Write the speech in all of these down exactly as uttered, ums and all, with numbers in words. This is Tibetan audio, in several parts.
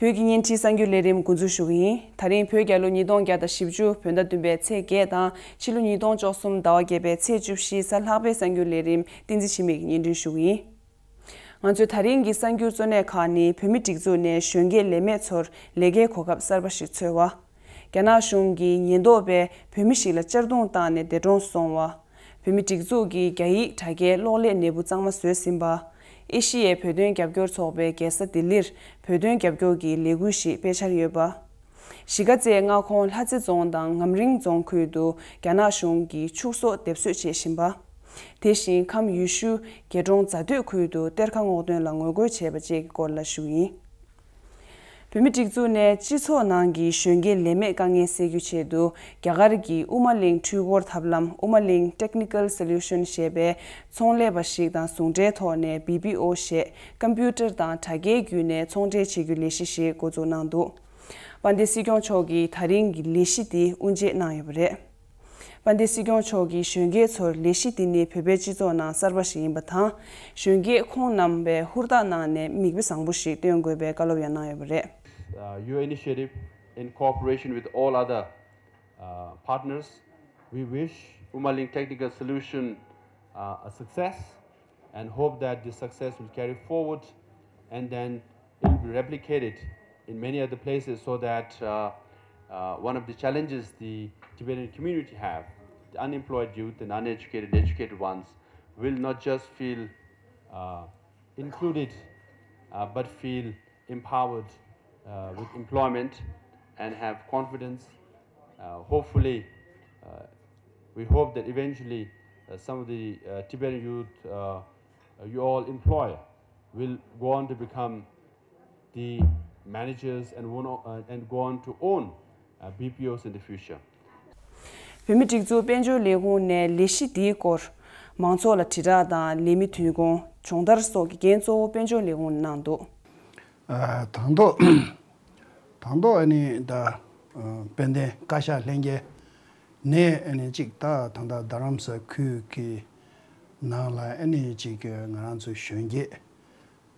བོད་ཀྱི་བརྙན་འཕྲིན་གསར་འགྱུར་ལས་རིམ་འགོ་འཛུགས་ཞུ་གི་ཡིན། ད་རིང་བོད་རྒྱལ་ལོ་ཉིས་སྟོང་བརྒྱ་དང་བཞི་བཅུ་བོད་ཟླ་བདུན་པའི་ཚེས་བརྒྱད་དང་ཕྱི་ལོ་ཉིས་སྟོང་བཅུ་གསུམ་ཟླ་བ་བརྒྱད་པའི་ཚེས་བཅུ་བཞི་གཟའ་ལྷག་པའི་གསར་འགྱུར་ལས་རིམ་བསྟན་འཛིན་འཆི་མེད་ཀྱིས་སྙན་སྒྲོན་ཞུ་གི་ཡིན། ང་ཚོའི་ད་རིང་གི་གསར་འགྱུར་གཙོ་གནད་ཁག་ནི། བོད་མིའི་སྒྲིག་འཛུགས་ནས་གཞོན་སྐྱེས་ལས་མེད་ཚོར་ལས་ཀའི་གོ་སྐབས་གསར་པ་ཞིག་འཚོལ་བ། རྒྱ་ནག་གཞུང་གི་ཉེན་རྟོག་པས་བོད་མི་ཞིག་ལ་གཅར་རྡུང་བཏང་ནས་འདས་གྲོངས་སོང་བ། བོད་མིའི་སྒྲིག་འཛུགས་ཀྱིས་རྒྱ་ཡིག་དྲ་རྒྱའི་གློག་ཀླད་ནད་འབུ་གཙང་མ་བཟོས་ཟིན་པ། ཨེ་ཤི་ཡའི་བོད་དོན་རྒྱབ་སྐྱོར་ཚོགས་པའི་རྒྱལ་ས་ལྡི་ལིར་བོད་དོན་རྒྱབ་སྐྱོར་གྱི་ལས་འགུལ་ཞིག་སྤེལ་འཆར་ཡོད་པ། གཞིས་ཀ་རྩེའི་མངའ་ཁོངས་ལྷ་རྩེ་རྫོང་དང་ངམ་རིང་རྫོང་ཁུལ་དུ་རྒྱ་ནག་གཞུང་གིས་ཕྱུགས་ཟོག་སྡེབ་གསོད་བྱེད་བཞིན་པ། དེ་བཞིན་ཁམས་ཡུལ་ཤུལ་རྒྱལ་གྲོང་རྫ་སྟོད་ཁུལ་དུ་གཏེར་ཁ་སྔོག་འདོན་ལ་ངོ་རྒོལ་བྱས་པ་བཅས་ཀྱི་སྐོར་ལ་ཞུ་གི་ཡིན། བོད་མིའི་སྒྲིག་འཛུགས་ནས་སྤྱི་ཚོགས་ནང་གི་གཞོན་སྐྱེས་ལས་མེད་དཀའ་ངལ་སེལ་རྒྱུའི་ཆེད་དུ། རྒྱ་གར་གྱི་དབུ་མ་གླིང་འཕྲུལ་འཁོར་ཐབས་ལམ། དབུ་མ་གླིང་Technical Solution ཞེས་པའི་ཚོང་ལས་པ་ཞིག་དང་ཟུང་འབྲེལ་ཐོག་ནས། བི་པི་ཨོ་ཞེས་ཀམ་པུ་ཊར་དང་དྲ་རྒྱའི་བརྒྱུད་ནས་ཚོང་འབྲེལ་བྱེད་རྒྱུའི་ལས་གཞི་ཞིག་འགོ་འཛུགས་གནང་འདུག། དཔལ་ལྡན་སྲིད་སྐྱོང་མཆོག་གིས་ད་རིང་གི་ལས་གཞི་དེ་དབུ་འབྱེད་གནང་ཡོད་པ་རེད། དཔལ་ལྡན་སྲིད་སྐྱོང་མཆོག་གིས་གཞོན་སྐྱེས་ཚོར་ལས་གཞི་འདི་ནི་བོད་པའི་སྤྱི་ཚོགས་ནང་གསར་པ་ཞིག་ཡིན་པ་དང་། གཞོན་སྐྱེས་ཁོང་རྣམ་པས་ཧུར་ཐག་གནང་ནས་མིག་དཔེ་བཟང་པོ་ཞིག་སྟོན་དགོས་པའི་བཀའ་སློབ་ཡང་གནང་ཡོད་པ་རེད། Uh, your initiative in cooperation with all other uh, partners. We wish Umaling Technical Solution uh, a success and hope that this success will carry forward and then it will be replicated in many other places so that uh, uh, one of the challenges the Tibetan community have, the unemployed youth and uneducated and educated ones, will not just feel uh, included uh, but feel empowered uh, with employment and have confidence. Uh, hopefully, uh, we hope that eventually uh, some of the uh, Tibetan youth uh, uh, you all employ will go on to become the managers and, one, uh, and go on to own uh, B P Os in the future. བོད་མིའི་སྒྲིག་འཛུགས་དཔལ་འབྱོར་ལས་ཁུངས་ནས་ལས་གཞི་འདིའི་སྐོར་མང་ཚོགས་ལ་དྲིལ་བསྒྲགས་དང་ལས་མི་ཐོན་ཁུངས་སྦྱོང་བརྡར་སོགས་ཀྱི་འགན་གཙོ་བོ་དཔལ་འབྱོར་ལས་ཁུངས་ནས་གནང་འདུག། ཨ། དང་ཐོག་དང་ཐོག་ཨ་ནི་ད་དཔལ་ལྡན་བཀའ་ཤག་ལྷན་རྒྱས་ནས་ཨ་ནི་གཅིག་ད་ད་ལྟ་རྡ་རམ་ས་ཁུལ་གྱི་ནང་ལ་ཨ་ནི་གཅིག་ང་རང་ཚོའི་གཞོན་སྐྱེས་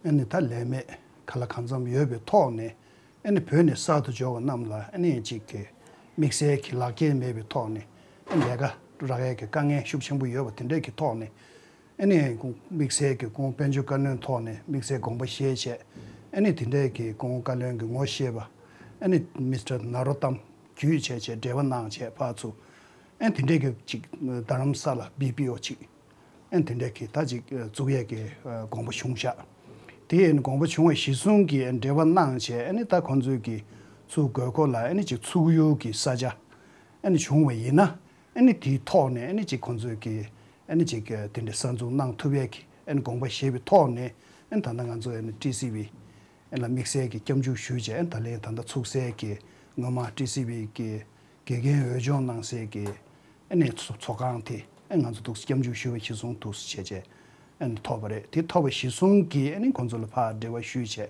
ཨ་ནི་ད་ལས་མེད་ག་ལ་གང་འཚམ་ཡོད་པའི་ཐོག་ནས་ཨ་ནི་བོད་ནས་གསར་དུ་འབྱོར་བ་རྣམས་ལ་ཨ་ནི་གཅིག་གི་དམིགས་བསལ་གྱི་ལག་འཁྱེར་མེད་པའི་ཐོག་ནས་ཨ་ནི་ལས་ཀ་རག་ཡས་ཀྱི་དཀའ་ངལ་ཤུགས་ཆེན་པོ་ཡོད་པ་དེ་འདྲས་ཀྱི་ཐོག་ནས། ཨ་ནི་དམིགས་བསལ་གྱི་ཁོང་དཔལ་འབྱོར་བཀའ་བློན་ཐོག་ནས་དམིགས་བསལ་དགོངས་པ་བཞེས་བྱས། ཨ་ནི་དེ་འདྲའི་གི་ཁོང་བཀའ་བློན་གྱི་ངོ་ཤེས་པ། ཨ་ནི་མི་སི་ཊར་ནཱ་རོ་ཏམ་བརྒྱུད་བྱས་བྱས་འབྲེལ་བ་གནང་བྱས་ཕར་ཚུར། ཨ་ནི་དེ་འདྲའི་གི་ཅིག་རྡ་རམ་ས་ལ་བི་པི་ཨོ་ཅིག་ཨ་ནི་དེ་འདྲའི་གི་ད་ཅིག་བཙུགས་ཡས་ཀྱི་དགོངས་པ་བྱུང་བཞག། དེ་ཨ་ནི་དགོངས་པ་བྱུང་བ་གཞིར་བཟུང་གིས་ཨ་ནི་འབྲེལ་བ་གནང་བྱས་ཨ་ནི་ད་ཁོང་ཚོས་ཀྱི་ཚུར་དགོས་མཁོ་ལ་ཨ་ནི་ཅིག་ཚུགས་ཡུལ་གྱི་ས་ཆ་ཨ་ནི་བྱུང་བ་ཡིན་ན། ཨ་ནི་དེའི་ཐོག་ནས་ཨ་ནི་ཅིག་ཁོང་ཚོས་ཀྱི་ཨ་ནི་ཅིག་དེ་འདྲའི་གསར་འཛུགས་གནང་ཐུབ་ཡས་ཀྱི་ཨ་ནི་དགོངས་པ་བཞེས་པའི་ཐོག་ནས་ཨ་ནི་ད་ལྟ་ང་ཚོ་ཨ་ནི་ཊི་སི་ཝི་ལ་དམིགས་བསལ་གྱི་སྐྱབས་འཇུག་ཞུས་བྱས་ཨ་ནི་ད་ལན་ད་ལྟ་ཚུགས་གསལ་གྱི་སྔོན་མ་ཊི་སི་ཝི་གི་དགེ་རྒན་འོས་སྦྱོང་གནང་སའི་གི་ཨ་ནི་ཚོགས་ཚོགས་ཁང་དེ་ཨ་ནི་ང་ཚོ་འདུག་སྐྱབས་འཇུག་ཞུས་པ་གཞིར་བཟུང་འདུག་བྱས་བྱས་ཨ་ནི་ཐོབ་པ་རེད། དེ་ཐོབ་པ་གཞིར་བཟུང་གིས་ཨ་ནི་ཁོང་ཚོ་ལ་ཕར་འབྲེལ་བ་ཞུས་བྱས་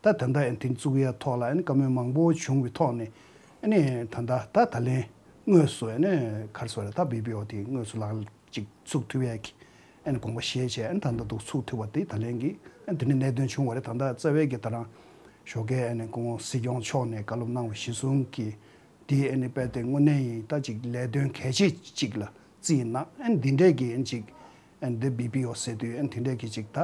ད་ད་ལྟ་ཨ་ནི་དེ་བཙུགས་ཡས་ཐོག་ལ་ཨ་ནི་བཀའ་མོལ་མང་པོ་བྱུང་བའི་ཐོག་ནས། ཨ་ནི་ད་ལྟ་ད་ད་ལན་དངོས་སུ་ཨ་ནི་ག་རེ་ཟེར་ད་བི་པི་ཨོ་དེ་དངོས་སུ་ལག་ཅིག་ཚུགས་ཐུབ་ཡས་ཀྱི་ཨ་ནི་དགོངས་པ་བཞེས་བྱས་ཨ་ནི་ད་ལྟ་འདུག་ཚུགས་ཐུབ་པ་དེ་ད་ལན་གྱི་ཨ་ནི་དེ་ནི་གནད་དོན་བྱུང་བ་རེད། ད་ལྟ་རྩ་བའི་གི་ད་རང་ཞོགས་ཀས་ཨ་ནི་སྐུ་ངོ་སྲིད་སྐྱོང་མཆོག་ནས་བཀའ་སློབ་གནང་བ་གཞིར་བཟུང་གི་དེ་ཨ་ནི་དཔེ་དེ་དངོས་གནས་ཡིན་ད་ཅིག་ལས་དོན་གལ་ཆེ་ཅིག་ལ་བརྩིས་ན་ཨ་ནི་འདི་འདྲས་ཀྱི་ཨ་ནི་ཅིག་ཨ་ནི་འདི་བི་པི་ཨོ་ཟེར་དུས་ཨ་ནི་དེ་འདྲས་ཀྱི་ཅིག་ད།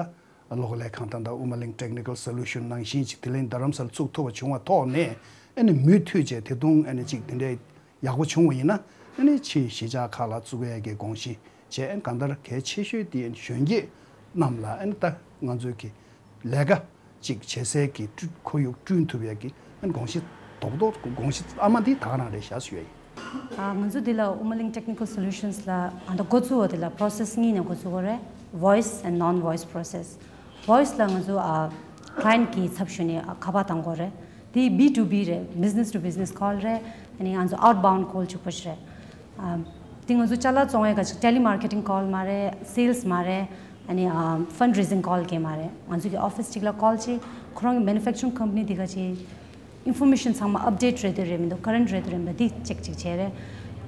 གློག་ཀླད་ཁང་དང་ད་དབུ་མ་གླིང་Technical Solution་ནང་བཞིན་ཅིག་དེ་ལན་རྡ་རམ་ས་ལ་ཚུགས་ཐུབ་པ་བྱུང་བ་ཐོག་ནས་ཨ་ནི་མུ་མཐུད་བྱས་དེ་དུང་ཨ་ནི་ཅིག་དེ་འདྲའི་ཡག་པོ་བྱུང་བ་ཡིན་ན་ཨ་ནི་ཕྱིའི་གཞིས་ཆགས་ཁག་ལ་བཙུགས་ཡས་ཀྱི་དགོངས་གཞི་བྱས་ཨ་ནི་གང་ལྟར་གལ་ཆེ་ཤོས་དེ་ཨ་ནི་གཞོན་སྐྱེས་རྣམས་ལ་ཨ་ནི་ད་ང་ཚོའི་གི་ལས་ཀ་ཅིག་བྱེད་སའི་གི་ཁོར་ཡུག་བསྐྲུན་ཐུབ་ཡས་ཀྱི་ཨ་ནི་དགོངས་གཞི་རྡོག་རྡོག་དགོངས་གཞི་ཨ་མ་འདི་ད་ག་རང་རེད་བཞག་ཞུ་ཡས་ཡིན། ང་ཚོ་འདི་ལ་དབུ་མ་གླིང་Technical Solutions་ལ་ཨ་ད་འགོ་བཙུགས་པ་འདི་ལ་process་གཉིས་ནས་འགོ་བཙུགས་པ་རེད། Voice and non voice process. Voice་ལ་ང་ཚོ་ཨ་client་གི་ཚབ་ཞུས་ནས་ཨ་ཁ་པར་བཏང་དགོས་རེད། དེ་B to B་རེད། Business to business call་རེད། ཨ་ནི་ང་ཚོ་outbound call་གཅིག་པོ་ཞིག་རེད། ཨ་དེ་ང་ཚོ་ཅ་ལག་བཙོང་ཡས་ག་ཅིག་telemarketing call་མ་རེད། Sales་མ་རེད། ཨ་ནི་ཨ་fundraising call་གང་ཡང་མ་རེད། ང་ཚོ་གི་office་གཅིག་ལ་call་བྱས་ཁོ་རང་གི་manufacturing company་དེ་ག་ཅིག Information་ཚང་མ་update་རེད་འདུག་རེད་མི་འདུག current་རེད་འདུག་རེད་མི་འདུག་འདི་check་ཅིག་བྱས་རེད།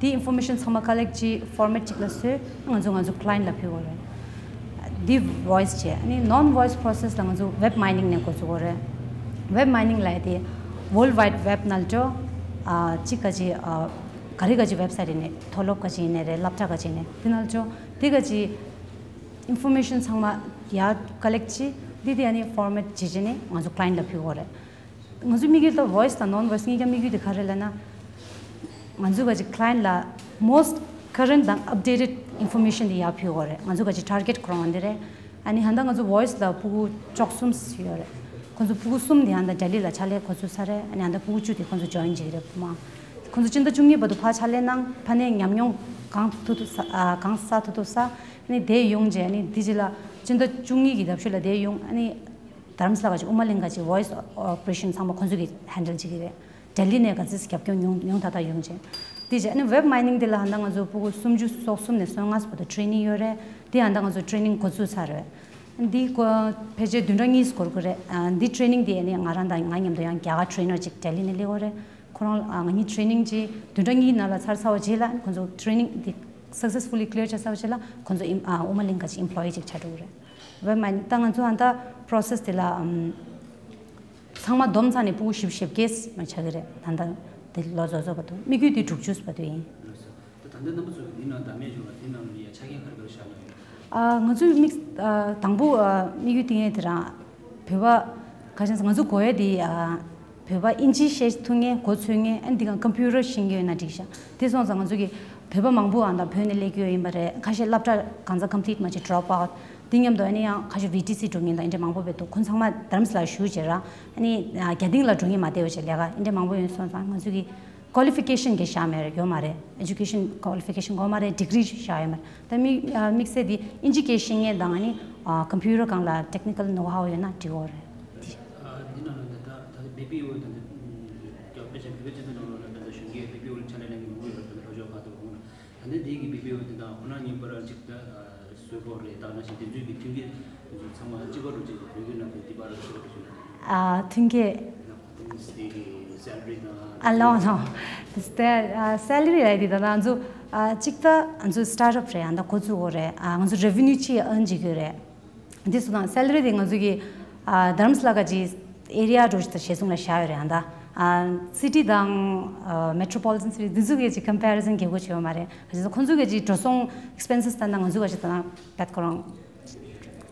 དེ་information་ཚང་མ་collect་ཅིག་format་ཅིག་ལ་བཟོས་ང་ཚོ་ང་ཚོ་client་ལ་ཕུལ་དགོས་རེད། འདི་voice་བྱས། ཨ་ནི་non voice process་ལ་ང་ཚོ་web mining་ནས་འགོ་བཙུགས་དགོས་རེད། Web mining་ལབ་ཡས་དེ་ World Wide Web ནང་ལ་འགྲོ། ཨ་གཅིག་ག་ཅི་ཨ་ག་རེ་ག་ཅི་ཝེབ་སའིཊ་ཡིན་ནའི་མཐོ་སློབ་ག་ཅི་ཡིན་ནའི་རེད། སློབ་གྲྭ་ག་ཅི་ཡིན་ནའི་དེ་ནང་ལ་འགྲོ། དེ་ག་ཅི་ཨིན་ཕོར་མེ་ཤན་ཚང་མ་ཡར་ཀ་ལེག་བྱས། འདི་དེ་ཨ་ནི་ཕོར་མེ་ཊི་བྱས་བྱས་ནས་ང་ཚོ་ཀ་ལ་ཡན་ཊི་ལ་ཕུལ་དགོས་རེད། ང་ཚོའི་དམིགས་ཡུལ་ད་ཝོ་ཡི་སི་དང་ནོན་ཝོ་ཡི་སི་གཉིས་ཀ་དམིགས་ཡུལ་དེ་ག་རེ་ལབ་ན། ང་ཚོ་ག་ཅི་ཀ་ལ་ཡན་ཊི་ལ་most current དང་updated information དེ་ཡར་ཕུལ་དགོས་རེད། ང་ཚོ་ག་ཅི་ཊར་གེཊ་ཁོ་རང་འདི་རེད། ཨ་ནི་ཧན་ད་ང་ཚོ་ཝོ་ཡི་སི་ལ་ཕྲུ་གུ་བཅུ་གསུམ་ཡོད་རེད། ཁོ་ཚོ་ཕྲུ་གུ་གསུམ་དེ་ཧན་ད་ལྡི་ལི་ལ་ཕྱག་ལས་འགོ་ཚུགས་ཚར་རེད། ཨ་ནི་ཧན་ད་ཕྲུ་གུ་བཅུ་དེ་ཁོ་ཚོ་ཇོ་ཡིན་བྱེད་ཀྱི་རེད། ཕ་མ་ཁོ་ཚོ་སྤྱི་ཟླ་བཅུ་གཉིས་བར་དུ་ཕར་ཕྱག་ལས་གནང་། ཕར་ནས་ཉམས་མྱོང་གང་ཐུབ་ཐུབ་ས་ཨ་གང་བསགས་ཐུབ་ཐུབ་བསགས། ཨ་ནི་དེ་ཡོང་རྗེས་ཨ་ནི་དེ་རྗེས་ལ་སྤྱི་ཟླ་བཅུ་གཉིས་ཀྱི་ཟླ་མཇུག་ལ་དེ་ཡོང་། ཨ་ནི་རྡ་རམ་ས་ལ་ག་ཅི་ཨུ་མ་གླིང་ག་ཅི་ཝོ་ཡི་སི་ཨོ་པ་རེ་ཤན་ཚང་མ་ཁོ་ཚོ་གིས་ཧན་ཌལ་བྱེད་ཀྱི་རེད། ལྡི་ལི་ནས་ག་ཚོད་རྒྱབ་སྐྱོར་ཉུང་ཉུང་ད་ལྟ་ཡོང་ཅིང་། དེ་རྗེས་ཨ་ནི་ཝེབ་མའི་ནིང་དེ་ལ་ཧན་ད་ང་ཚོ་ཕྲུ་གུ་སུམ་ཅུ་སོ་གསུམ་ནས་སོ་ལྔ་བར་དུ་ཊེ་རེ་ནིང་ཡོད་རེད། དེ་ཧན་ད་ང་ཚོ་ཊེ་རེ་ནིང་འགོ་ཚུགས་ཚར་རེད། འདི་ཀོ་ཕལ་ཆེར་བདུན་ཕྲག་གཉིས་འགོར་གི་རེད། ཨ་འདི་ཊེ་རེ་ནིང་དེ་ཨ་ནི་ང་རང་དང་ང་མཉམ་དུ་ཡང་རྒྱ་གར་ཊེ་རེ་ནར་ཅིག་ལྡི་ལི་ནས་སླེབས་ཡོད་རེད། ཁོ་རང་ཨ་ང་གཉིས་ཊེ་རེ་ནིང་ཅིག་བདུན་ཕྲག་གཉིས་ནང་ལ་ཚར་ཚར་བ་རྗེས་ལ་ཁོ་ཚོ་ཊེ་རེ་ནིང་འདི་སག་སེ་སི་ཕུ་ལི་ཀི་ལི་ཡར་བྱས་ཚར་བ་རྗེས་ལ་ཁོ་ཚོ་ཨིམ་ཨ་ཨུ་མ་གླིང་ག་ཅིག་ཨེམ་པོ་ལོ་ཡི་ཅིག་ཆགས་འགྲོ་གི་རེད། ཝེབ་མའི་ནིང་ད་ང་ཚོ་ཧན་ད་པོ་རོ་སེ་སི་དེ་ལ་ཨམ། ཚང་མ་བསྡོམས་ཚར་ནས་ཕྲུ་གུ་བཞི་བཅུ་ཞེ་བརྒྱད་མ་ཆགས་ཀྱི་རེད། ད་ལྟ་འདི་ལོ་རྫོགས་རྫོགས་བར་དུ། དམིགས་ཡུལ་དེ་དྲུག་ཅུ་བར་དུ་ཡིན། ད་ད་ལྟ་རྣམ་པ་ཚོ་འདི་ནང་བདམས་ཡས་བྱུང་བ་དེ་ནང་ལ་ཡ་ཆ་རྐྱེན་ག་རེ་ག་རེ་བཞག་གནང་ཡོད། ཨ་ང་ཚོའི་དམིགས་ཨ་དང་པོ་ཨ་དམིགས་ཡུལ་བཏིང་ཡས་དེ་རང་བོད་པ་ག་ཅིག་ང་ཚོ་དགོས་ཡས་དེ་ཨ་བོད་པ་ཨིན་ཇི་བཤད་ཐུབ་མཁན་གོ་ཚོད་མཁན། ཨ་འདི་ག་ཀམ་པུ་ཊར་ཤེས་མཁན་ཡོད་ན་འགྲིག་ཤག་དེ་སོང་ཙང་ང་ཚོ་གི་བོད་པ་མང་པོ་ཨ་ད་བོད་ནས་སླེབས་ཀྱི་ཡོད་ཡིན་པ་རེད། ཁ་ཤས་སློབ་གྲྭ་གང་ཚ་ཀམ་པི་ལིཊ་མ་བྱས་ཌོབ་ཨའུཊ། དེ་མཉམ་དུ་ཨ་ནི་ཡང་ཁ་ཤས་ཝི་ཊི་སི་འགྲོ་མཁན་དང་ཨེ་འདྲ་མང་པོ་བས་འདུག་ཁོང་ཚང་མ་རྡ་རམ་ས་ལ་བཞུགས་བྱས་ར། ཨ་ནི་རྒྱ་སྟེང་ལ་འགྲོ་མཁན་མ་བསྡད་པ་བྱས་ལས་ཀ་ཨེ་འདྲ་མང་པོ་ཡོད་སོང་ཙང་ང་ཚོ་གི་ཀོ་ལི་ཕི་ཀེ་ཤན་གི་བཞག་མེད་རེད། ཡོད་མ་རེད། ཨེ་ཇུ་ཀེ་ཤན་ཀོ་ལི་ཕི་ཀེ་ཤན་དགོས་མ་རེད། ཌི་གི་རི་བཞག་ཡོད་མ་རེད། ད་དམིགས་དམིགས་བསལ་དེ་ཨིན་ཇི་སྐད་ཤེས་མཁན་དང་ཨ་ནི་ཀམ་པུ་ཊར་སྒང་ལ་ཊེག་ནི་ཀལ་ནོ་ཧའུ་ཡོད་ན་འགྲིག་གི་རེད། དེ། ཨ་འདི་ནང་ལ་ད་ད་ལྟ་བི་པི་ཨོ་དང་དེ་དཔེ་ཆ་བོད་པའི་སྤྱི་ཚོགས་ནང་ལོགས་ལ་ད་ལྟ་གཞོན་སྐྱེས་བི་པི་ཨོ་ལ་ཕྱག་ལས་གནང་མཁན་མང་པོ་ཡོད་རེད། ད་ལྟ་ལྷོ་ཕྱོགས་ཁག་ཏུ་འོང་ན། ད་ནི་འདི་གི་བི་པི་ཨོ་དེ་དང་ཁོ་ན་གཉིས་བར་གཅིག་ད་བཟོས་པོ་རེད། ད་ནང་བཞིན་དེ་ཚོའི་གི་མཐུན་རྐྱེན་དེ་ཚོ་ཚང་མ་གཅིག་པ་རུ་གཅིག་གི་མཐུན་རྐྱེན་ནང་དེ་འདི་པར་གཅིག་པ་རུ་གཅིག་ཨ་མཐུན་རྐྱེན། དེ་གི་སེ་ལ་རི་དང་། ཨ་ལོ་ལོ། དེ་སེ་ལ་རི་ལ་དེ་ད་ང་ཚོ་ཨ་གཅིག་ད་ང་ཚོ་སི་ཊར་ཨབ་རེད། ཨ་ད་འགོ་བཙུགས་པོ་རེད། ཨ་ང་ཚོ་རེ་ཝེ་ནིའུ་ཅི་ཨརན་བྱེད་ཀྱི་ཡོད་རེད། འདི་སོང་ཙང་སེ་ལ་རི་དེ་ང་ཚོ་གི་ཨ་རྡ་རམ་ས་ལ་ག་ཅི་ཨེ་རི་ཡ་འགྲོ་ཞིག་ད་ཞེ་སུང་ལ་བཞག་ཡོད་རེད། ཨ་ད་སི་ཊི་དང་ཨ་མེ་ཊོ་པོ་ལི་ཊན་སི་ཊི་འདི་ཚོ་གི་ཅིག་ཀམ་པེ་རི་ཟན་རྒྱག་དགོས་བྱེད་ཡོད་མ་རེད། ག་ཅི་ཁོང་ཚོ་གི་ཅིག་འགྲོ་སོང་ཨེག་སི་པེན་སི་སི་ལྟ་ན་ང་ཚོ་ག་ཅི་ལྟ་ན་བད་ཁོ་རང་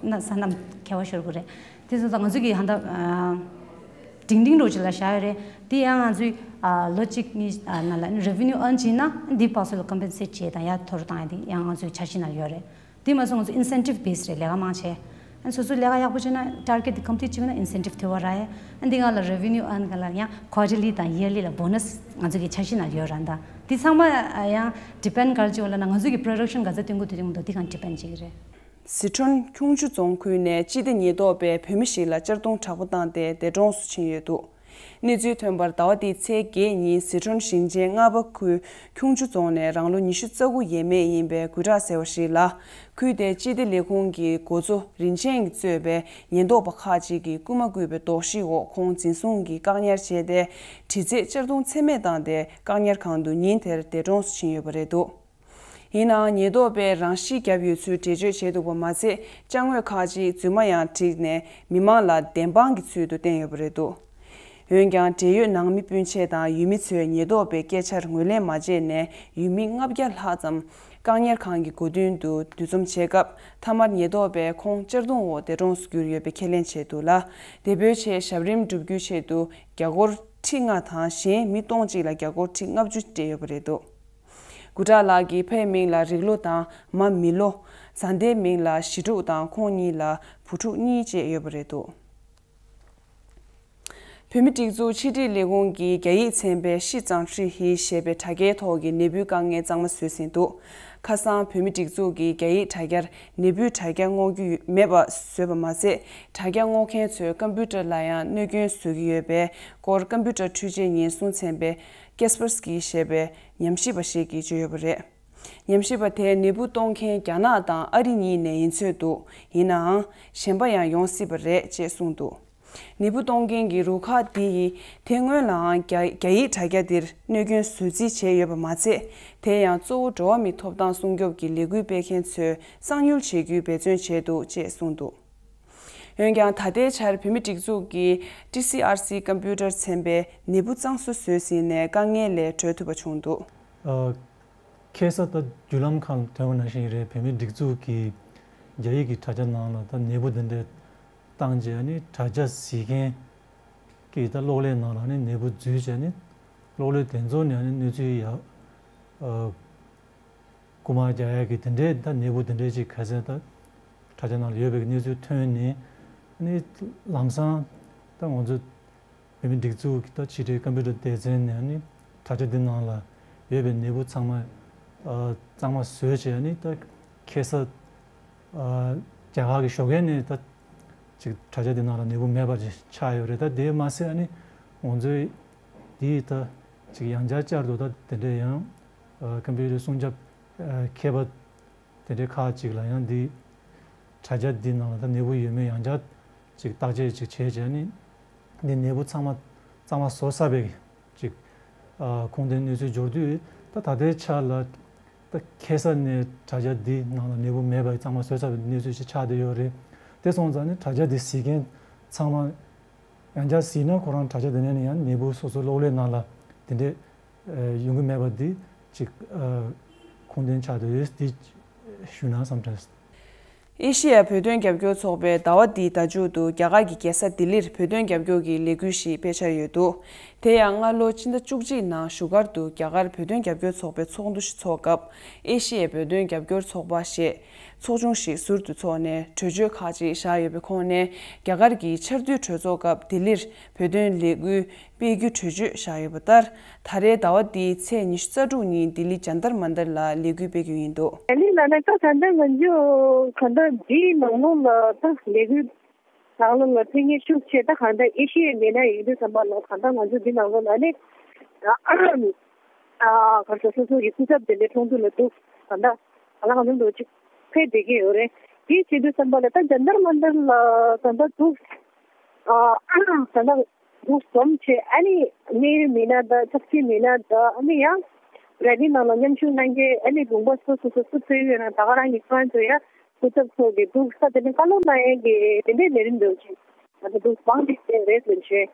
ན་ས་ན་ཁྱད་པར་ཤོར་གི་རེད། དེ་སོང་ཙང་ང་ཚོ་གི་ཧ་ད་ཨ་ཌིང་ཌིང་འགྲོ་ཅིག་ལ་བཞག་ཡོད་རེད། དེ་ཡང་ང་ཚོའི་ཨ་ལོ་གཅིག་གཉིས་ཨ་ནང་ལ་རེ་ཝེ་ནིའུ་ཨརན་བྱས་ན་འདི་པ་སོ་ལ་ཀམ་པེན་སེཊ་བྱས་དང་ཡར་མཐོ་རུ་བཏང་ཡ་དེ་ཡང་ང་ཚོའི་འཆར་གཞི་ནང་ཡོད་རེད། དེ་མ་སོང་ང་ཚོ་ཨིན་སེན་ཊིབ་བེ་སི་རེད། ལས་ཀ་མང་ཆེ། ཨ་སོ་སོའི་ལས་ཀ་ཡག་པོ་བྱས་ན་ཊར་གེཊ་དེ་ཀོམ་པི་ལིཊ་བྱེད་དགོས་ན་ཨིན་སེན་ཊིབ་ཐོབ་པ་རེད། ཨ་འདི་སྒང་ལ་རེ་ཝེ་ནིའུ་ཨརན་སྒང་ལ་ཡང་ཀོ་ཊར་ལི་དང་ཡར་ལི་ལ་བོ་ནས་ང་ཚོ་གི་འཆར་གཞི་ནང་ཡོད་རེད། ད་འདི་ཚང་མ་ཡང་ཌི་པེན་ག་རེ་བྱེད་དགོས་ལབ་ན་ང་ཚོ་གི་པྲོ་ཌག་ཤན་ག་ཚོད་བཏོན་དགོས་དེ་བཏོན་དགོས་འདུག་དེ་སྒང་ཌི་པེན་བྱེད་ཀྱི་རེད། སི་ཁྲོན་ཁྱུང་མཆུ་རྫོང་ཁུལ་ནས་སྤྱི་བདེ་ཉེན་རྟོག་པས་བོད་མི་ཞིག་ལ་གཅར་རྡུང་དྲག་པོ་བཏང་སྟེ་འདས་གྲོངས་སུ་ཕྱིན་ཡོད་འདུག་གནས་ཚུལ་ཐོན་པར་ཟླ་བ་འདིའི་ཚེས་བརྒྱད་ཉིན་སི་ཁྲོན་ཞིང་ཆེན་རྔ་པ་ཁུལ་ཁྱུང་མཆུ་རྫོང་ནས་རང་ལོ་ཉི་ཤུ་རྩ་དགུ་ཡས་མས་ཡིན་པའི་གུས་གྲགས་ཟེར་བ་ཞིག་ལ། ཁུལ་དེའི་སྤྱི་བདེ་ལས་ཁུངས་ཀྱི་འགོ་གཙོ་རིན་ཆེན་གྱིས་གཙོས་པའི་ཉེན་རྟོག་པ་ཁག་ཅིག་གིས་སྐུལ་མ་བསྐུལ་བའི་དོགས་གཞིའི་འོག་ཁོང་འཛིན་བཟུང་གིས་བཀག་ཉར་བྱས་ཏེ། དྲི་རྩད་གཅར་རྡུང་ཚད་མེད་བཏང་སྟེ་བཀག་ཉར་ཁང་དུ་ཉིན་དེར་འདས་གྲོངས་སུ་ཕྱིན་ཡོད་པ་རེད་འདུག་ཡིན་ནའང་ཉེན་རྟོག་པས་རང་ཤི་བརྒྱབ་ཡོད་ཚུལ་འགྲེལ་བརྗོད་བྱས་འདུག་པ་མ་ཟད། ཅ་དངོས་ཁག་ཅིག་རྫུན་མ་ཡང་བསྒྲིགས་ནས་མི་མང་ལ་བདེན་དཔང་གི་ཚུལ་དུ་བསྟན་ཡོད་པ་རེད་འདུག་འོན་ཀྱང་འབྲེལ་ཡོད་ནང་མི་སྤུན་མཆེད་དང་ཡུལ་མི་ཚོས་ཉེན་རྟོག་པའི་སྐད་ཆར་ངོས་ལེན་མ་བྱས་ནས་ཡུལ་མི་ལྔ་བརྒྱ་ལྷག་ཙམ་བཀག་ཉར་ཁང་གི་སྒོ་མདུན་དུ་འདུ་འཛོམས་བྱས་སྐབས། མཐའ་མར་ཉེན་རྟོག་པས་ཁོང་གཅར་རྡུང་འོག་འདས་གྲོངས་སུ་གྱུར་ཡོད་པའི་ཁས་ལེན་བྱས་འདུག་ལ། འདས་པོའི་ཆེད་ཞབས་རིམ་བསྒྲུབ་རྒྱུའི་ཆེད་དུ་རྒྱ་སྒོར་ཁྲི་ལྔ་དང་གཞན་མི་སྟོང་གཅིག་ལ་རྒྱ་སྒོར་ཁྲི་ལྔ་བཅུ་སྤྲད་ཡོད་པ་རེད་འདུག་གུས་གྲགས་ལགས་ཀྱི་ཕའི་མིང་ལ་རིག་ལོ་དང་མ་མི་ལོ། བཟའ་ཟླའི་མིང་ལ་ཞི་ཕྲུག་དང་ཁོང་གཉིས་ལ་བུ་ཕྲུག་གཉིས་བཅས་ཡོད་པ་རེད་འདུག་བོད་མིའི་སྒྲིག་འཛུགས་ཕྱི་དྲིལ་ལས་ཁུངས་ཀྱི་རྒྱ་ཡིག་ཚན་པས་ཤི་ཙང་ཧྲི་ཧི་ཞེས་པའི་དྲ་རྒྱའི་ཐོག་གི་ནད་འབུའི་དཀའ་ངལ་གཙང་མ་བཟོས་ཟིན་འདུག་ཁ་སང་བོད་མིའི་སྒྲིག་འཛུགས་ཀྱི་རྒྱ་ཡིག་དྲ་རྒྱར་ནད་འབུའི་དྲ་རྒྱ་སྔོག་རྒྱུ་མེད་པ་བཟོས་པ་མ་ཟད། དྲ་རྒྱ་སྔོག་མཁན་ཚོས་ཀམ་པུ་ཊར་ལ་ཡང་གནོད་སྐྱོན་བཟོ་གི་ཡོད་པའི་སྐོར་ཀམ་པུ་ཊར་འཕྲུལ་ཆས་ཉེན་སྲུང་ཚན་པའི་ཀེ་སི་པར་སི་ཀི་ཞེས་པའི་ཉམས་ཞིབ་པ་ཞིག་གིས་བརྗོད་ཡོད་པ་རེད། ཉམས་ཞིབ་པ་དེས་ནད་འབུ་གཏོང་མཁན་རྒྱ་ནག་དང་ཨ་རི་གཉིས་ནས་ཡིན་ཚོད་འདུག་ཡིན་ནའང་གཞན་པ་ཡང་ཡོང་སྲིད་པ་རེད་ཅེས་གསུངས་འདུག་ནད་འབུ་གཏོང་མཁན་གྱི་རུ་ཁག་འདི་ཡིས་དེ་སྔོན་ལའང་རྒྱ་རྒྱ་ཡིག་དྲ་རྒྱ་འདིར་གནོད་སྐྱོན་བཟོ་རྩིས་བྱས་ཡོད་པ་མ་ཚད། དེ་ཡང་གཙོ་བོ་འགྲོ་བ་མིའི་ཐོབ་ཐང་སྲུང་སྐྱོབ་ཀྱི་ལས་འགུལ་སྤེལ་མཁན་ཚོས་གསང་ཉུལ་བྱེད་རྒྱུའི་འབད་བརྩོན་བྱས་འདུག་ཅེས་གསུངས་འདུག་འོན་ཀྱང་ད་ལྟའི་ཆར་བོད་མིའི་སྒྲིག་འཛུགས་ཀྱི་ཊི་སི་ཨར་སི་ཀམ་པུ་ཊར་ཚན་པས་ནད་འབུ་གཙང་བཟོ་བཟོས་ཟིན་ནས་དཀའ་ངལ་ལས་གྲོལ་ཐུབ་པ་བྱུང་འདུག་ཨ། ཁ་སང་ད་བརྒྱུད་ལམ་ཁག་ཐོན་པ་ནང་བཞིན་རེད། བོད་མིའི་སྒྲིག་འཛུགས་ཀྱི་རྒྱ་ཡིག་གི་དྲ་རྒྱ་ནང་ལ་ད་ནད་འབུ་འདི་འདྲའི་བཏང་རྗེས་ནི་དྲ་རྒྱ་གཟིགས་མཁན་གྱི་ད་གློག་ཀླད་ནང་ལ་ནི་ནད་འབུ་འཛུལ་བྱས་ནི་གློག་ཀླད་དེ་ཚོ་ནས་ནི་གནས་ཚུལ་ཡག་ཨ། རྐུ་མ་རྒྱག་ཡག་གི་དེ་འདྲའི་ད་ནད་འབུ་དེ་འདྲའི་ཅིག་ཁ་སང་ད་དྲ་རྒྱ་ནང་ལ་ཡོད་པའི་གནས་ཚུལ་ཐོན་ནས་ནི་ལམ་སང་ད་ང་ཚོ་བོད་མིའི་སྒྲིག་འཛུགས་ཀྱི་ད་ཕྱི་དྲིལ་ཀམ་པུ་ཊར་སྡེ་ཚན་ནས་ནི་དྲ་རྒྱ་འདི་ནང་ལ་ཡོད་པའི་ནད་འབུ་ཚང་མ་ཨ། གཙང་མ་བཟོས་བྱས་ནི་ད་ཁ་སང་ཨ། རྒྱ་གར་གྱི་ཞོགས་ཀས་ནས་ད་ཅིག་དྲ་རྒྱ་འདི་ནང་ལ་ནད་འབུ་མེད་པ་ཅིག་ཆགས་ཡོད་རེད། ད་དེ་མ་ཟད་ནི་ང་ཚོའི་འདི་ད་ཅིག་ཡང་བསྐྱར་བསྐྱར་དུ་ད་དེ་འདྲའི་ཡང་ཨ། ཀམ་པུ་ཊར་སྲུང་སྐྱོབ་ཨ། མཁས་པ་དེ་འདྲའི་ཁག་ཅིག་ལ་ཡང་འདི་དྲ་རྒྱ་འདི་ནང་ལ་ད་ནད་འབུ་ཡོད་མེད་ཡང་བསྐྱར་ཅིག་བརྟག་དཔྱད་ཅིག་བྱས་བྱས་ནི་འདི་ནད་འབུ་ཚང་མ་གཙང་མ་བཟོ་ཚར་བའི་ཅིག་ཨ། ཁུངས་ལྡན་གནས་ཚུལ་འབྱོར་དུས་ད་ད་ལྟའི་ཆ་ལ་ད་ཁ་སང་ནས་དྲ་རྒྱ་འདི་ནང་ལ་ནད་འབུ་མེད་པ་གཙང་མ་བཟོས་ཚར་བའི་གནས་ཚུལ་ཅིག་ཆགས་བསྡད་ཡོད་རེད། དེ་སོང་ཙང་ནི་དྲ་རྒྱ་འདི་གཟིགས་མཁན་ཚང་མ་ཡང་བསྐྱར་གཟིགས་ན་ཁོ་རང་དྲ་རྒྱ་འདི་ནས་ནི་ཡང་ནད་འབུ་སོ་སོའི་གློག་ཀླད་ནང་ལ་དེ་འདྲའི་ཡོང་གི་མེད་པ་འདི་ཅིག་ཁུངས་ལྡན་ཆགས་བསྡད་ཡོད། འདི་ཞུ་ན་བསམ་དྲན། ཨེ་ཤི་ཡ་བོད་དོན་རྒྱབ་སྐྱོར་ཚོགས་པས་ཟླ་བ་འདིའི་ཟླ་མཇུག་ཏུ་རྒྱ་གར་གྱི་རྒྱལ་ས་ལྡི་ལིར་བོད་དོན་རྒྱབ་སྐྱོར་གྱི་ལས་འགུལ་ཞིག་སྤེལ་འཆར་ཡོད་འདུག་དེ་ཡང་སྔ་ལོ་ཕྱི་ཟླ་བཅུ་གཅིག་ནང་བཞུགས་སྒར་དུ་རྒྱ་གར་བོད་དོན་རྒྱབ་སྐྱོར་ཚོགས་པའི་ཚོགས་འདུ་ཞིག་འཚོགས་སྐབས། ཨེ་ཤི་ཡའི་བོད་དོན་རྒྱབ་སྐྱོར་ཚོགས་པ་ཞེས་ཚོགས་ཆུང་ཞིག་ཟུར་དུ་འཚོགས་ནས་གྲོས་ཆོད་ཁག་ཅིག་བཞག་ཡོད་པའི་ཁོངས་ནས། རྒྱ་གར་གྱི་ཆར་དུས་གྲོས་ཚོགས་སྐབས་ལྡི་ལིར་བོད་དོན་ལས་འགུལ་སྤེལ་རྒྱུ་གྲོས་ཆོད་བཞག་ཡོད་པ་ལྟར། ད་རེས་ཟླ་བ་འདིའི་ཚེས་ཉི་ཤུ་རྩ་དྲུག་ཉིན་ལྡི་ལི་ཇན་ཏར་མན་ཏར་ལ་ལས་འགུལ་སྤེལ་རྒྱུ་ཡིན་འདུག་ལྡི་ལི་ལ་ནི་ད་ད་ལྟ་ང་ཚོ་ག་འདྲ་འདིའི་ནང་ལོགས་ལ་ད་ལས་འགུལ་ནང་ལོགས་ལ་ཕེབས་མཁན་ཤུགས་ཆེ་ད་ག་འདྲ་ཨེ་ཤི་ཡའི་མི་སྣ་ཡིན་དུས་ཙམ་པ་ལ་ད་ལྟ་ང་ཚོ་འདི་ནང་ལོགས་ལ་ནི་ཨ་ག་ཚོད་སོ་སོ་གི་སྐུ་ཚབ་དེ་འདྲའི་ཚོགས་འདུ་ལ་འདུག་ད་ལྟ་ག་ལ་ག་ཚོད་འདུག་ཅིག་ཕེབས་བསྡད་ཀྱི་ཡོད་རེད། དེ་བྱེད་དུས་ཙམ་པ་ལ་ད་ཇན་ཏར་མན་ཏར་ལ་ད་ལྟ་འདུག་ཨ་ད་ལྟ་འདུག་འཛོམས་བྱས། ཨ་ནི་གནད་ཡོད་མི་སྣ་དང་ཆབ་སྲིད་མི་སྣ་དང་། ཨ་ནི་ཡང་རལ་ལི་ནང་ལ་མཉམ་ཞུགས་གནང་མཁན་ཨ་ནི་ལུང་པ་སོ་སོ་སོ་སོ་ཕེབས་ཡོད་ན་ད་ག་རང་གི་ཁང་ཚོ་ཡ་སྐུ་ཚབ་ཚོ་གི་འདུག་ས་དེ་ནི་བཀའ་སློབ་གནང་ཡས་ཀྱི་དེ་འདྲའི་ལས་རིམ་འདུག་ཅིང་ད་ལྟ་འདུག་བང་སྒྲིག་བྱས་རེད་ཟེར་བྱས།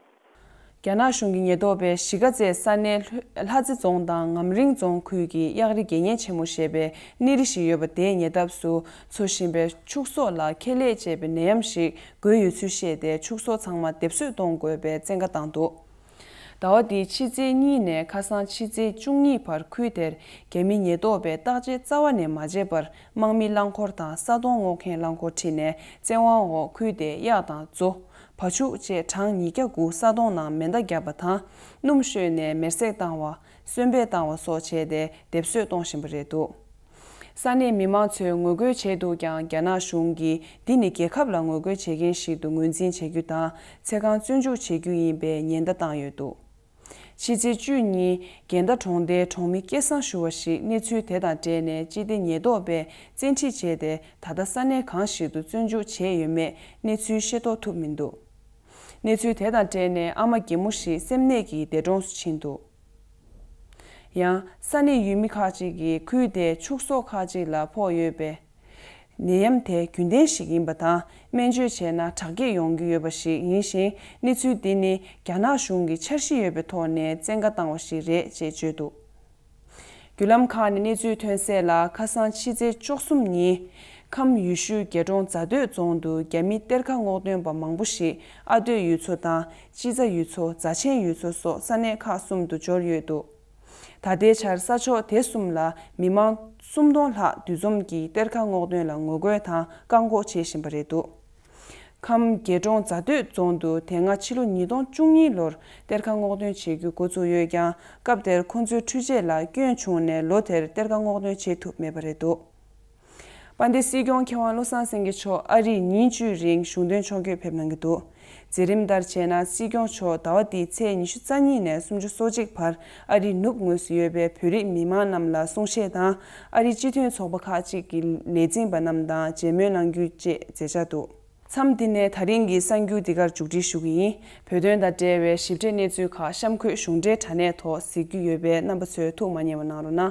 རྒྱ་ནག་གཞུང་གི་ཉེན་རྟོག་པས་གཞིས་ཀ་རྩེའི་ས་གནས་ལྷ་རྩེ་རྫོང་དང་ངམ་རིང་རྫོང་ཁུལ་གྱི་གཡག་རི་དགེ་བསྙེན་ཆེན་མོ་ཞེས་པའི་གནས་རི་ཞིག་ཡོད་པ་དེའི་ཉེ་འདབས་སུ་འཚོ་བཞིན་པའི་ཕྱུགས་ཟོག་ལ་ཁེ་ལས་ཅེས་པའི་ནད་ཡམས་ཤིག་འགོས་ཡོད་ཚུལ་བཤད་དེ། ཕྱུགས་ཟོག་ཚང་མ་སྡེབ་གསོད་གཏོང་དགོས་པའི་བཙན་བཀའ་བཏང་འདུག་ཟླ་བ་འདིའི་ཕྱི་ཚེས་གཉིས་ནས་ཁ་སང་ཕྱི་ཚེས་བཅུ་གཉིས་བར་ཁུལ་དེར་རྒྱ་མི་ཉེན་རྟོག་པས་བརྟག་དཔྱད་རྩ་བ་ནས་མ་བྱས་པར་དམག་མི་རླངས་འཁོར་དང་ས་དོང་སྔོག་མཁན་རླངས་འཁོར་ཁྲིད་ནས་བཙན་དབང་འོག་ཁུལ་དེའི་གཡག་དང་མཛོ། བ་ཕྱུགས་བཅས་གྲངས་ཉིས་བརྒྱ་དགུ་ས་དོང་ནང་མེ་མདའ་བརྒྱབ་པ་དང་། སྣུམ་བཤོས་ནས་མེར་སྲེག་བཏང་བ། གསོན་སྦས་བཏང་བ་སོགས་བྱས་ཏེ་སྡེབ་གསོད་གཏོང་བཞིན་པ་རེད་འདུག་ས་གནས་མི་མང་ཚོས་ངོ་རྒོལ་བྱས་འདུག་ཀྱང་། རྒྱ་ནག་གཞུང་གིས་འདི་ནི་རྒྱལ་ཁབ་ལ་ངོ་རྒོལ་བྱེད་མཁན་ཞིག་ཏུ་ངོས་འཛིན་བྱེད་རྒྱུ་དང་། ཚེ་གང་བཙོན་འཇུག་བྱེད་རྒྱུ་ཡིན་པའི་ཉེན་བརྡ་བཏང་ཡོད་འདུག་ཕྱི་ཚེས་བཅུ་གཉིས། རྒན་དྷ་གྲོང་སྡེའི་གྲོང་མི་སྐལ་བཟང་ཞུ་བ་ཞིག་གནས་ཚུལ་དེ་དང་འབྲེལ་ནས་སྤྱི་བདེ་ཉེན་རྟོག་པས་བཙན་ཁྲིད་བྱས་ཏེ། ད་ལྟ་ས་གནས་གང་ཞིག་ཏུ་བཙོན་འཇུག་བྱས་ཡོད་མེད་གནས་ཚུལ་ཤེས་རྟོགས་ཐུབ་མི་འདུག་གནས་ཚུལ་དེ་དང་འབྲེལ་ནས་ཨ་མ་རྒན་མོ་ཞིག་སེམས་ནད་ཀྱིས་འདས་གྲོངས་སུ་ཕྱིན་འདུག་ཡང་ས་གནས་ཡུལ་མི་ཁག་ཅིག་གིས་ཁུལ་དེའི་ཕྱུགས་ཟོག་ཁག་ཅིག་ལ་ཕོག་ཡོད་པས། ནད་ཡམས་དེ་རྒྱུན་ལྡན་ཞིག་ཡིན་པ་དང་། སྨན་བཅོས་བྱས་ན་དྲག་སྐྱེད་ཡོང་རྒྱུ་ཡོད་པ་ཞིག་ཡིན་ཞིང་། གནས་ཚུལ་འདི་ནི་རྒྱ་ནག་གཞུང་གི་འཆར་གཞི་ཡོད་པའི་ཐོག་ནས་བཙན་བཀའ་བཏང་བ་ཞིག་རེད་ཅེས་བརྗོད་འདུག་བརྒྱུད་ལམ་ཁག་ནས་གནས་ཚུལ་ཐོན་གསལ་ལ། ཁ་སང་ཕྱི་ཚེས་བཅུ་གསུམ་ཉིན། ཁམས་ཡུལ་ཤུལ་རྒྱལ་གྲོང་རྫ་སྟོད་རྫོང་དུ་རྒྱ་མི་གཏེར་ཁ་སྔོག་འདོན་པ་མང་པོ་ཞིག་ཨ་སྟོད་ཡུལ་ཚོ་དང་། སྤྱི་ཚ་ཡུལ་ཚོ། རྫ་ཆེན་ཡུལ་ཚོ་སོགས་ས་གནས་ཁག་གསུམ་དུ་འབྱོར་ཡོད་འདུག་ད་ལྟའི་ཆར་ས་ཕྱོགས་དེ་གསུམ་ལ་མི་མང་སུམ་སྟོང་ལྷག་འདུ་འཛོམས་ཀྱིས་གཏེར་ཁ་སྔོག་འདོན་ལ་ངོ་རྒོལ་དང་བཀག་འགོག་བྱེད་བཞིན་པ་རེད་འདུག་ཁམས་རྒྱལ་གྲོང་རྫ་སྟོད་རྫོང་དུ་དེ་སྔ་ཕྱི་ལོ་ཉིས་སྟོང་བཅུ་གཉིས་ལོར་གཏེར་ཁ་སྔོག་འདོན་བྱེད་རྒྱུ་འགོ་བཙུགས་ཡོད་ཀྱང་། སྐབས་དེར་ཁོ་ཚོའི་འཕྲུལ་ཆས་ལ་སྐྱོན་བྱུང་ནས་ལོ་དེར་གཏེར་ཁ་སྔོག་འདོན་བྱེད་ཐུབ་མེད་པ་རེད་འདུག་དཔལ་ལྡན་སྲིད་སྐྱོང་མཁས་དབང་བློ་བཟང་སེང་གེ་མཆོག་ཨ་རིར་ཉིན་བཅུའི་རིང་གཞུང་དོན་ཕྱོགས་བསྐྱོད་ཕེབས་གནང་གི་འདུག་མཛད་རིམ་ལྟར་བྱས་ན། སྲིད་སྐྱོང་མཆོག་ཟླ་བ་འདིའི་ཚེས་ཉི་ཤུ་རྩ་གཉིས་ནས་སུམ་ཅུ་སོ་གཅིག་བར་ཨ་རིའི་ནུབ་ངོས་སུ་ཡོད་པའི་བོད་རིགས་མི་མང་རྣམས་ལ་གསུང་བཤད་དང་། ཨ་རིའི་སྤྱི་མཐུན་ཚོགས་པ་ཁག་ཅིག་གི་ལས་འཛིན་པ་རྣམས་དང་མཇལ་མོལ་གནང་རྒྱུ་བཅས་མཛད་འཆར་འདུག་མཚམས་འདི་ནས་ད་རིང་གི་གསར་འགྱུར་འདི་གར་མཇུག་སྒྲིལ་ཞུ་གི་ཡིན། བོད་དོན་དང་འབྲེལ་བའི་ཞིབ་ཕྲའི་གནས་ཚུལ་ཁག་གཤམ་འཁོད་གཞུང་འབྲེལ་དྲ་གནས་ཐོག་གཟིགས་རྒྱུ་ཡོད་པས་རྣམ་པ་ཚོས་ཐུགས་མ་མཉེས་པ་གནང་རོགས་གནང་།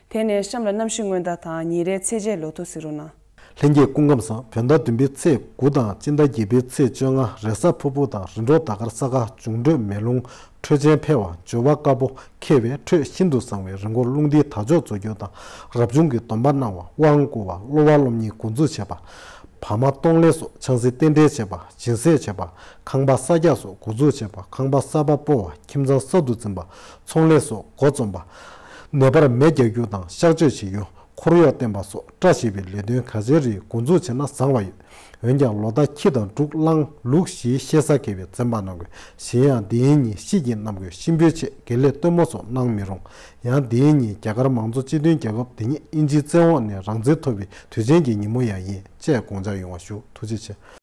དེ་ནས་གཤམ་ལ་གནམ་གཤིས་སྔོན་བརྡ་དང་ཉིན་རེའི་ཚེས་བཅད་ལོ་ཐོ་གཟིགས་རོགས་གནང་། ལྷན་རྒྱས་སྐུ་ཁམས་བཟང་། བོད་ཟླ་བདུན་པའི་ཚེས་དགུ་དང་སྤྱི་ཟླ་བརྒྱད་པའི་ཚེས་བཅོ་ལྔ། རེས་གཟའ་ཕུར་བུ་དང་རིམ་གྲོ་ཟླ་སྐར་ས་ཁ་འབྱུང་འཕྲོད་མེ་རླུང་འཕྲོད་ཆེན་འཕེལ་བ། འགྱུར་བ་དཀར་པོ་འཁེལ་བའི་འཕྲོད་ཤིན་ཏུ་བཟང་བའི་རི་མགོར་རླུང་རྟའི་དར་ལྕོག་རྫོགས་རྒྱུ་དང་། རབ་བྱུང་གི་སྡོམ་པ་གནང་བ། དབང་བསྐུར་བ། གློ་བ་སློབ་གཉེར་འགོ་འཛུགས་བྱས་པ། བར་མ་གཏོང་ལེན་སོགས་ཆང་སའི་རྟེན་འབྲེལ་བྱས་པ། སྦྱིན་སྲེག་བྱས་པ། ཁང་པ་གསར་རྒྱག་སོགས་འགོ་འཛུགས་བྱས་པ། ཁང་པ་གསར་པ་སྤོ་བ། ཁྱིམ་ཚང་གསར་དུ་འཛིན་པ། ཚོང་ལས་སོགས་འགོ་རྩོམ་པ། ནད་པར་མེ་རྒྱག་རྒྱུ་དང་གཤག་བཅོས་བྱེད་རྒྱུ། འཁོར་གཡོག་བསྟེན་པ་སོགས་བཀྲ་ཤིས་པའི་ལས་དོན་ག་ཚོད་རིགས་འགོ་འཛུགས་བྱས་ན་བཟང་བ་ཡོད། འོན་ཀྱང་ལོ་ཟླ་ཁྱི་དང་འབྲུག་གླང་ལུག་བཞིའི་ཤེས་བྱ་དགེ་བའི་འཛེམ་པ་གནང་དགོས། གཞན་ཡང་འདིའི་ཉིན་ཤི་ཀྱི་རྣམ་དགོས་གཤིན་པོའི་ཆེད་དགེ་ལས་སྟོན་མོ་སོགས་གནང་མི་རུང་། ཡང་འདིའི་ཉིན་རྒྱ་གར་མང་གཙོ་སྤྱི་མཐུན་རྒྱལ་ཁབ་འདི་ཉིད་དབྱིན་ཇིའི་བཙན་འོག་ནས་རང་བཙན་ཐོབ་པའི་དུས་ཆེན་གྱི་ཉིན་མོ་ཡང་ཡིན། ཅེས་དགོངས་འཇགས་ཡོང་བ་ཞུ། ཐུགས་རྗེ་ཆེ།